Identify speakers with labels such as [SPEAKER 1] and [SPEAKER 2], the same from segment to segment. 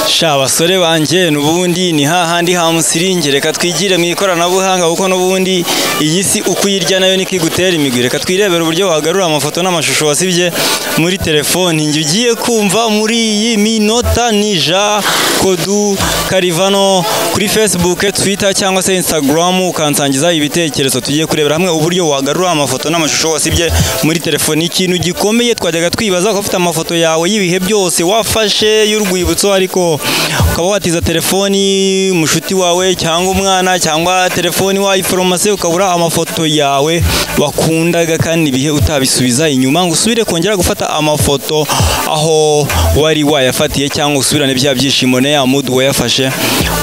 [SPEAKER 1] Sha basore banjye, n'ubundi ni hahandi ha musiringi. Reka twigire mu ikoranabuhanga, kuko n'ubundi iyi si uko uyirya nayo niko igutera imigwi. Reka twirebere uburyo wagarura amafoto n'amashusho wasibye muri telefoni. Njye ugiye kumva muri iyi minota ni Jean Kodu Karivano kuri Facebook, Twitter cyangwa se Instagram, ukansangiza ibitekerezo. Tugiye kurebera hamwe uburyo wagarura amafoto n'amashusho wasibye muri telefoni. Ikintu gikomeye twajyaga twibaza ko ufite amafoto yawe y'ibihe byose wafashe y'urwibutso, ariko ukaba watiza telefoni mushuti wawe cyangwa umwana cyangwa telefoni wayiforomase, ukabura amafoto yawe wakundaga, kandi ibihe utabisubiza inyuma ngo usubire kongera gufata amafoto aho wari wayafatiye, cyangwa usubirane bya byishimo na ya mood wayafashe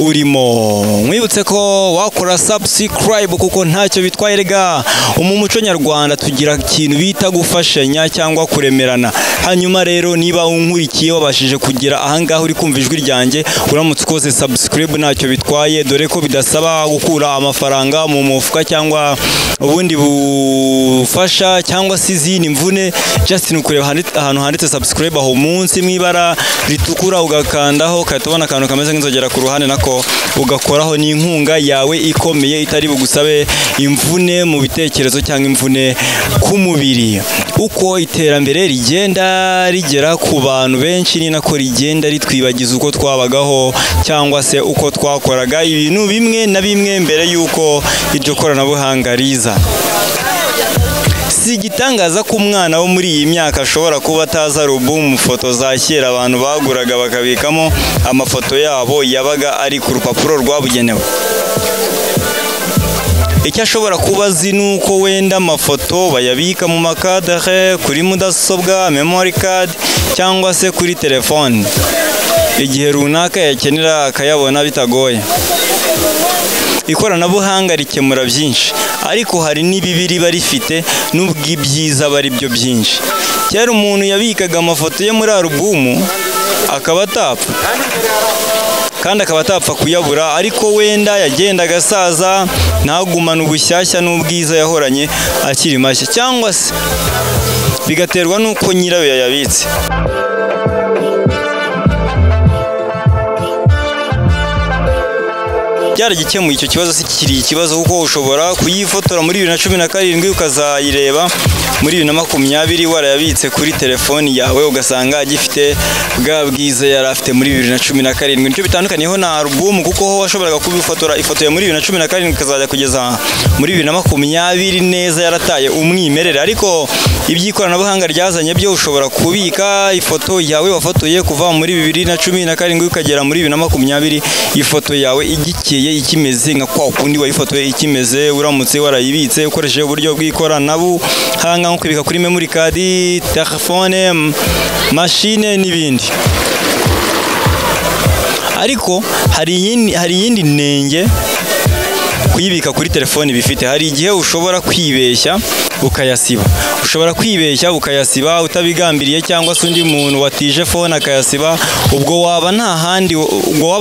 [SPEAKER 1] urimo. Mwibutse ko wakora subscribe kuko ntacyo bitwaye. Rega mu muco nyarwanda tugira ikintu bita gufashanya cyangwa kuremerana. Hanyuma rero niba unkurikiye wabashije kugera ahangaha uri kumva ijwi ryanjye, uramutse ukoze subscribe ntacyo bitwaye, dore ko bidasaba gukura amafaranga mu mufuka cyangwa ubundi bufasha cyangwa se izindi mvune. Just ni ukureba ahantu handitse subscribe aho munsi mu ibara ritukura, ugakandaho ukahita ubona akantu kameze nk'inzogera ku ruhande, nako ugakoraho. Ni inkunga yawe ikomeye itari bugusabe imvune mu bitekerezo cyangwa imvune ku mubiri. Uko iterambere rigenda rigera ku bantu benshi ni nako rigenda ritwibagiza uko twabagaho cyangwa se uko twakoraga ibintu bimwe na bimwe mbere y'uko iryo koranabuhanga riza. Si igitangaza ko umwana wo muri iyi myaka ashobora kuba atazi alubumu, foto za kera abantu baguraga bakabikamo amafoto yabo yabaga ari ku rupapuro rwabugenewe. Icyo ashobora kuba azi ni uko wenda amafoto bayabika mu makadere, kuri mudasobwa, memory card cyangwa se kuri telefone, igihe runaka yakenera akayabona bitagoye. Ikoranabuhanga rikemura byinshi, ariko hari n'ibibi riba rifite, n'ubwo ibyiza aba ari byo byinshi. Kera umuntu yabikaga amafoto ye muri alubumu akaba atapfa, kandi akaba atapfa kuyabura, ariko wenda yagendaga asaza ntagumane ubushyashya n'ubwiza yahoranye akiri mashya, cyangwa se bigaterwa n'uko nyirayo yayabitse. Byaragikemuye icyo kibazo, si kikiri ikibazo, kuko ushobora kuyifotora muri 2017 ukazayireba muri 2020 warayabitse kuri telefoni yawe, ugasanga agifite bwa bwiza yari afite muri 2017. Nicyo bitandukaniyeho na alubumu, kuko ho washoboraga kubifotora ifoto ya muri 2017 ukazajya kugeza muri 2020 neza yarataye umwimerere. Ariko iby'ikoranabuhanga ryazanye byo, ushobora kubika ifoto yawe wafotoye kuva muri 2017 ukagera muri 2020, ifoto yawe igikeye, ikimeze nka kwa kundi wayifotoye ikimeze, uramutse warayibitse ukoresheje uburyo bw'ikoranabuhanga nko kubika kuri memory card, telefone, machine n'ibindi. Ariko hari iyindi nenge kuyibika kuri telefoni bifite. Hari igihe ushobora kwibeshya ukayasiba, ushobora kwibeshya ukayasiba utabigambiriye, cyangwa se undi muntu watije phone akayasiba, ubwo waba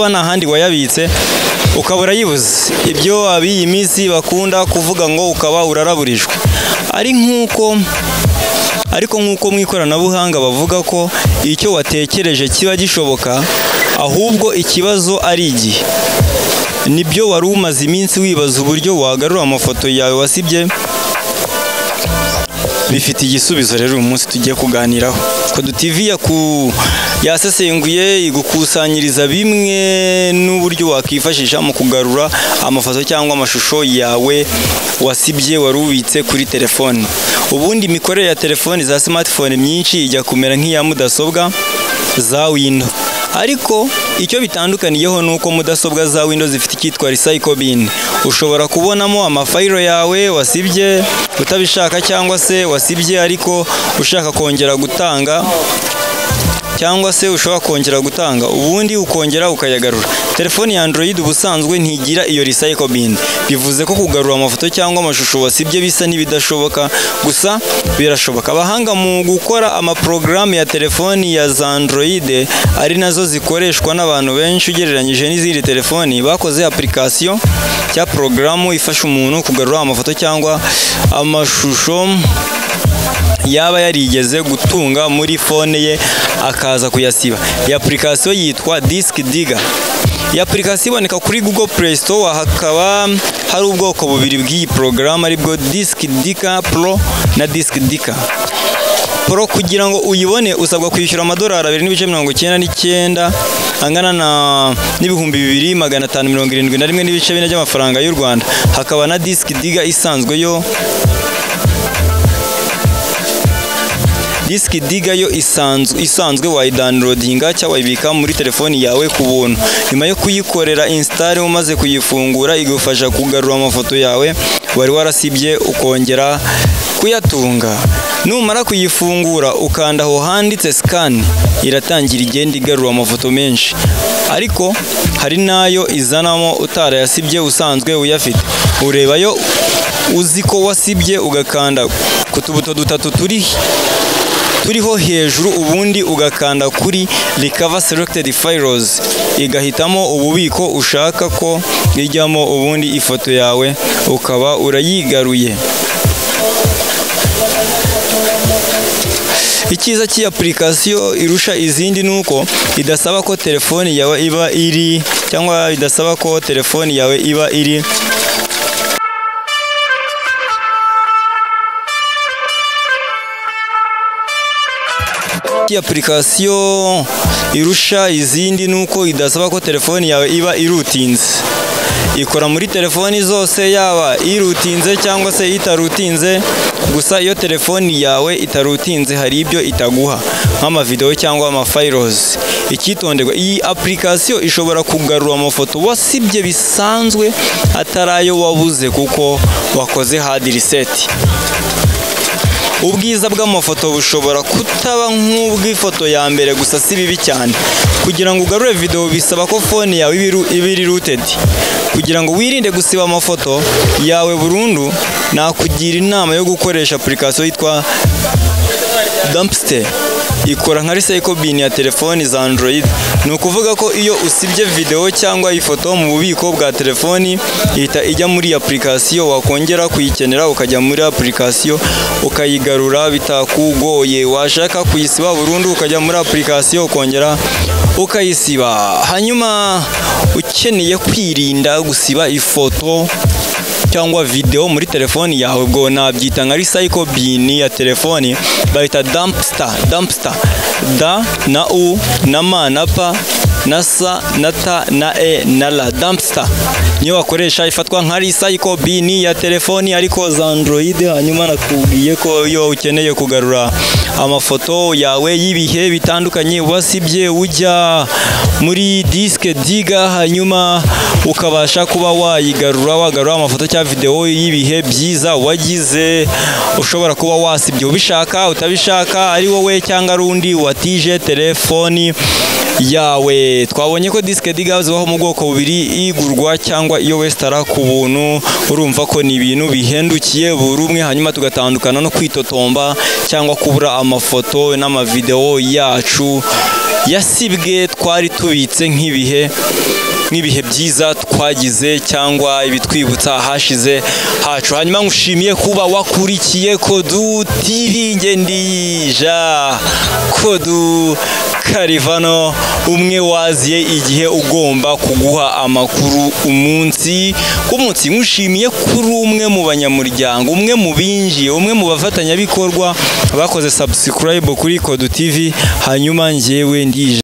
[SPEAKER 1] nta handi wayabitse ukabura yibuze. Ibyo ab'iyi minsi bakunda kuvuga ngo ukaba uraraburijwe. Ariko nk'uko mu ikoranabuhanga bavuga ko icyo watekereje kiba gishoboka, ahubwo ikibazo ari igihe. Nibyo wari umaze iminsi wibaza uburyo wagarura amafoto yawe wasibye, bifite igisubizo rero uyu munsi tugiye kuganiraho. Kodu TV yasesenguye igukusanyiriza bimwe n'uburyo wakifashisha mu kugarura amafoto cyangwa amashusho yawe wasibye wari ubitse kuri telefoni. Ubundi imikorere ya telefoni za smartphone myinshi ijya kumera nk'iya mudasobwa za Windows, ariko icyo bitandukaniyeho ni uko mudasobwa za Windows zifite icyitwa recycle bin. Ushobora kubonamo amafayiro yawe wasibye utabishaka, cyangwa se wasibye ariko ushaka kongera gutanga, cyangwa se ushobora kongera gutanga ubundi ukongera ukayagarura. Telefoni ya Android ubusanzwe ntigira iyo recycle bin, bivuze ko kugarura amafoto cyangwa amashusho wasibye bisa n'ibidashoboka, gusa birashoboka. Abahanga mu gukora amaprograme ya telefoni ya za Android, ari nazo zikoreshwa n'abantu benshi ugereranyije n'izindi telefoni, bakoze application cya programu ifasha umuntu kugarura amafoto cyangwa amashusho yaba yarigeze gutunga muri phone ye akaza kuyasiba. Iyi application yitwa Disk Digger. Iyi application iboneka kuri Google Play Store. Hakaba hari ubwoko bubiri bw'iyi porogaramu, aribwo Disk Digger Pro na Disk Digger Pro. Kugira ngo uyibone usabwa kwishyura amadolari 2.99 angana na n'2,571.4 by'amafaranga y'u Rwanda. Hakaba na Disk Digger isanzwe yo. Disk Digger yo isanzwe wayidownloadinga cyangwa wayibika muri telefoni yawe ku buntu. Nyuma yo kuyikorera install, umaze kuyifungura igufasha kugarura amafoto yawe wari warasibye ukongera kuyatunga. Numara kuyifungura ukanda aho handitse scan, iratangira igenda igarura amafoto menshi, ariko hari nayo izanamo utarayasibye usanzwe uyafite. Urebayo uzi ko wasibye ugakanda ku tubuto dutatu turiho hejuru, ubundi ugakanda kuri recover selected files, igahitamo ububiko ushaka ko ijyamo, ubundi ifoto yawe ukaba urayigaruye. Icyiza cy'iyi application irusha izindi nuko idasaba ko telefoni yawe iba iri cyangwa idasaba ko telefoni yawe iba iri Iyi application irusha izindi nuko idasaba ko telefoni yawe iba irutinze. Ikora muri telefoni zose, yaba irutinze cyangwa se itarutinze. Gusa iyo telefoni yawe itarutinze hari ibyo itaguha nk'amavideo cyangwa amafiles. Icyitonderwa, iyi application ishobora kugarura amafoto wasibye bisanzwe atari ayo wabuze kuko wakoze hard reset. Ubwiza bw'amafoto bushobora kutaba nk'ubw'ifoto ya mbere, gusa si bibi cyane. Kugira ngo ugarure video bisaba ko phone yawe iba iri rooted. Kugira ngo wirinde gusiba amafoto yawe burundu, nakugira inama yo gukoresha application yitwa Dumpster. Ikora nka recycle bin ya telefoni za Android. Ni ukuvuga ko iyo usibye video cyangwa ifoto mu bubiko bwa telefoni ihita ijya muri application, wakongera kuyikenera ukajya muri application ukayigarura bitakugoye. Washaka kuyisiba burundu ukajya muri application ukongera ukayisiba. Hanyuma ukeneye kwirinda gusiba ifoto cyangwa video muri telefoni yawe, ubwo nabyita nka recycle bin ya telefoni, bayita Dumpster. Dumpster, D na U na M na P na S na T na E na R. Dumpster niyo wakoresha, ifatwa nka recycle bin ya telefoni ariko za Android. Hanyuma nakubwiye ko iyo ukeneye kugarura amafoto yawe y'ibihe bitandukanye wasibye, ujya muri Disk Digger, hanyuma ukabasha kuba wayigarura, wagarura amafoto cyangwa video y'ibihe byiza wagize, ushobora kuba wasibye ubishaka utabishaka, ari wowe cyangwa ari undi watije telefoni yawe. Twabonye ko Disk Digger zibaho mu bwoko bubiri, igurwa cyangwa iyo wesitara ku buntu. Urumva ko ni ibintu bihendukiye buri umwe. Hanyuma tugatandukana no kwitotomba cyangwa kubura amafoto n'amavideo yacu yasibwe twari tubitse nk'ibihe byiza twagize cyangwa ibitwibutsa hashize hacu. Hanyuma ngushimiye kuba wakurikiye Kodu TV. Nge ndija Kodu Karivano, umwe waziye igihe ugomba kuguha amakuru umunsi ku munsi. Ngushimiye kuri umwe mu banyamuryango, umwe mu binjiye, umwe mu bafatanyabikorwa bakoze subscribe kuri Kodu TV. Hanyuma njyewe ndija.